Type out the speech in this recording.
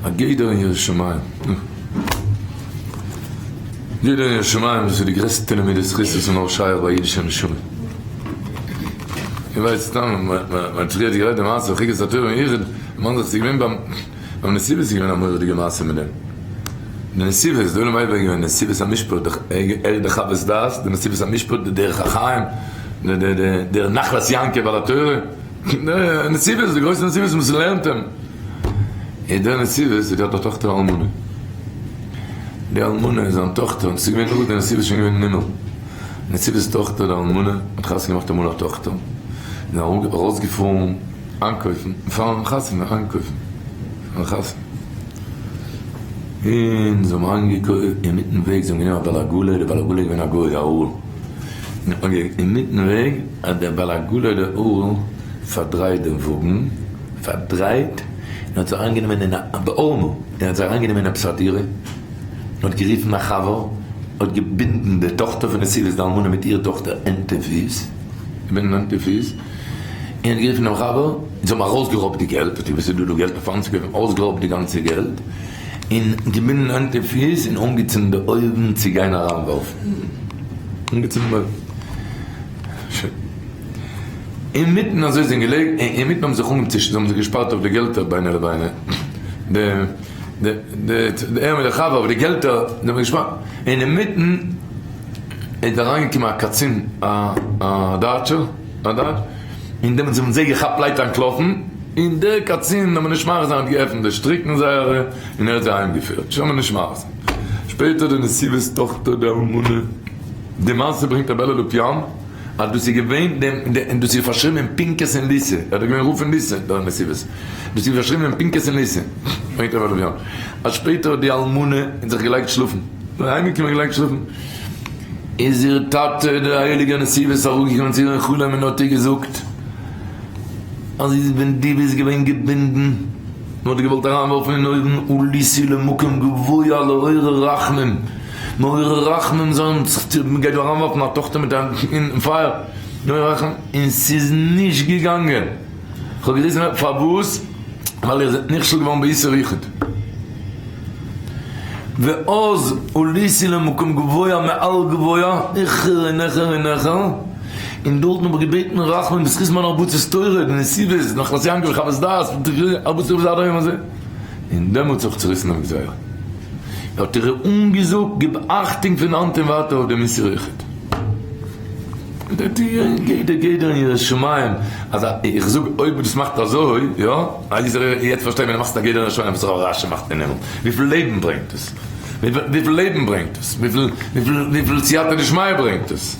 א גדר אין יראת שמים. גדר אין יראת שמים דאס איז די גרעסטע לימודי זכות וואס איז נאר שייך ביי א אידישע נשמה. איך ווייס סתם, מען האט פריער גערעדט די מעשה חוקת התורה און יחוד, דערמאנט זיך ס'איז געווען ביים ביים נתיבות איז געווען א מורא'דיגע מעשה מיט דעם. די נתיבות, די עולם ווייסט ווער איז געווען נתיבות המשפט, ער איז די חוות דעת, די נתיבות המשפט, די דרך החיים, די די די דער נחלת יעקב על התורה, די נתיבות, די גרויסע נתיבות וואס לערנט אים. איז דער נתיבות האט געהאט א טאכטער אלמנה. די אלמנה איז זיין טאכטער, און ס'איז געווען נאך די נתיבות שוין געווען אין הימל. נתיבות'ס טאכטער די אלמנה האט חתונה געמאכט אמאל א טאכטער, און איז ארויסגעפארן איינקויפן, פארן חתונה איינקויפן, פארן חתונה, און זיי האבן איינגעקויפט, אינמיטן וועג זיי האבן גענומען א בעל עגלה, דער בעל עגלה איז געווען א גוי א ערל, אינמיטן וועג האט דער בעל עגלה דער ערל פארדרייט דעם וואגן, פארדרייט, און האט זיי אריינגענומען אין א בעלמא, און האט זיי אריינגענומען אין עפעס א דירה, און האט גערופן א חבר, האט געבינדן די טאכטער פון נתיבות די אלמנה מיט איר טאכטער הענט און פיס, געבינדן הענט און פיס, און האט גערופן דעם חבר, זיי האבן ארויסגערויבט די געלט, האט ער געוואוסט ס'איז דא דא געלט אויף איינצוקויפן, ארויסגערויבט די גאנצע געלט, און געבינדן הענט און פיס, און אנגעצינדן די אויוון צו גיין אריינווארפן, אנגעצינדן די אויוון. שוין. אינמיטן אזוי זענען געלעגן, אינמיטן האבן זיך אנגעהויבן צו, זיי האבן זיך געשפארט אויף די געלטער ביינער לביינער, די, די, די, ער מיט די חבר אויף די געלטער, זיי האבן געשפארט, און אינמיטן איז אריינגעקומען א קצין, א, א דייטשער, א דייטש, און דעמאלטס האבן זיי געכאפט לייט אנטלאפן, און דער קצין, לאמיר נישט מאריך זיין, האט געעפנט די שטריקן זייערע, און ער האט זיי אהיימגעפירט, שוין לאמיר נישט מאריך זיין. שפעטער די נתיבות'ס טאכטער די אלמנה, די מעשה ברענגט רבי אלי' לופיאן, אז דאס איז געווען דעם, און דאס איז פארשריבן אין פנקס אין ליסע, ער איז געווען רב פון ליסע, דער נתיבות, דאס איז פארשריבן אין פנקס אין ליסע, ברענגט רבי אלי' לופיאן, אז שפעטער האט די אלמנה זיך געלייגט שלאפן, אהיימגעקומען געלייגט שלאפן, איז איר טאטע דער הייליגער נתיבות אראפגעקומען צו איר אין חלום און האט איר געזאגט, אז ווען דו ביסט געווען געבינדן, מען האט דיר געוואלט אריינווארפן אין אויוון, עליתי למקום גבוה לעורר רחמים, מעורר רחמים זיין, מען גייט דא אריינווארפן א טאכטער מיט א אין פייער, מעורר רחמים, און ס'איז נישט געגאנגען, כ'האב געריסן פארוואס? ווייל איר זענט נכשל געווארן באיסור יחוד. ואז עליתי למקום גבוה מעל גבוה, העכער און העכער און העכער, און דארטן האב איך געבעטן רחמים בזכות מיין הרבצת תורה, די נתיבות, נחלת יעקב וחוות דעת, הרבצת תורה עד היום הזה, און דעמאלטס האב איך צוריסן דעם גזירה. האט ער איר אנגעזאגט, גיב אכטונג פון היינט און ווייטער אויף דעם איסור יחוד. גדר גדר אין יראת שמים, אז איך זאג אויב דאס מאכט אזוי, יא, יעצט פארשטיי ווען דו מאכסט א גדר אין יראת שמים וואס א רשע מאכט אין הימל, וויפיל לעבן ברענגט עס, וויפיל לעבן ברענגט עס, וויפיל סייעתא דשמיא ברענגט עס.